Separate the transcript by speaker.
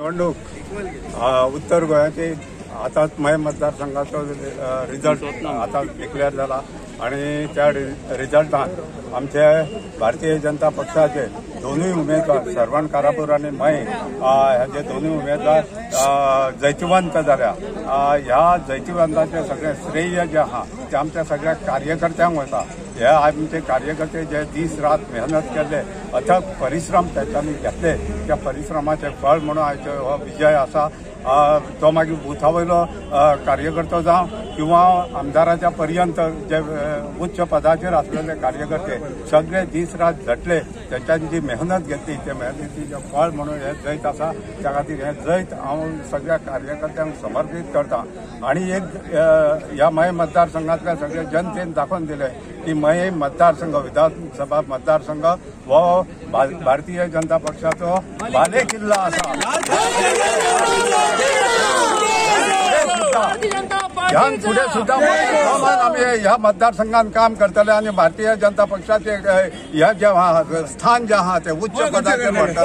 Speaker 1: निवडणूक उत्तर गोंयाची आतांच मयें मतदारसंघाचो रिजल्ट आतां डिक्लेअर जाला आनी त्या रिजल्टान आमचे भारतीय जनता पक्षाचे दोनूय उमेदवार सरवण कारापूर आनी मयें हेजे दोनूय उमेदवार जैतिवंत जाल्या. ह्या जैतिवंताचें सगळें श्रेय जें आहा तें आमच्या सगळ्या कार्यकर्त्यांक वता. हे आमचे कार्यकर्ते जे दीस रात मेहनत केल्ले, अथक परिश्रम तेंच्यांनी घेतले, त्या परिश्रमाचें फळ म्हणून आयचो हो विजय आसा. तो मागीर बुथा वयलो कार्यकर्तो जावं किंवा आमदाराच्या पर्यंत जे उच्च पदाचेर आसलेले कार्यकर्ते सगळे दीस रात झटले, तेंच्यांनी जी मेहनत घेतली त्या मेहनतीचें फळ म्हणून हें जैत आसा. त्या खातीर हें जैत हांव सगळ्या कार्यकर्त्यांक समर्पीत करता. आनी एक ह्या मयें मतदारसंघांतल्या सगळ्या जनतेन दाखोवन दिलें की मयें मतदारसंघ, विधानसभा मतदारसंघ हो भारतीय जनता पक्षाचो बालेकिल्ला आसा. ह्यान फुडें सुद्दां आमी ह्या मतदारसंघात काम करतले आनी भारतीय जनता पक्षाचे हे जे स्थान जें आहा तें उच्च पदाचेर व्हरतले.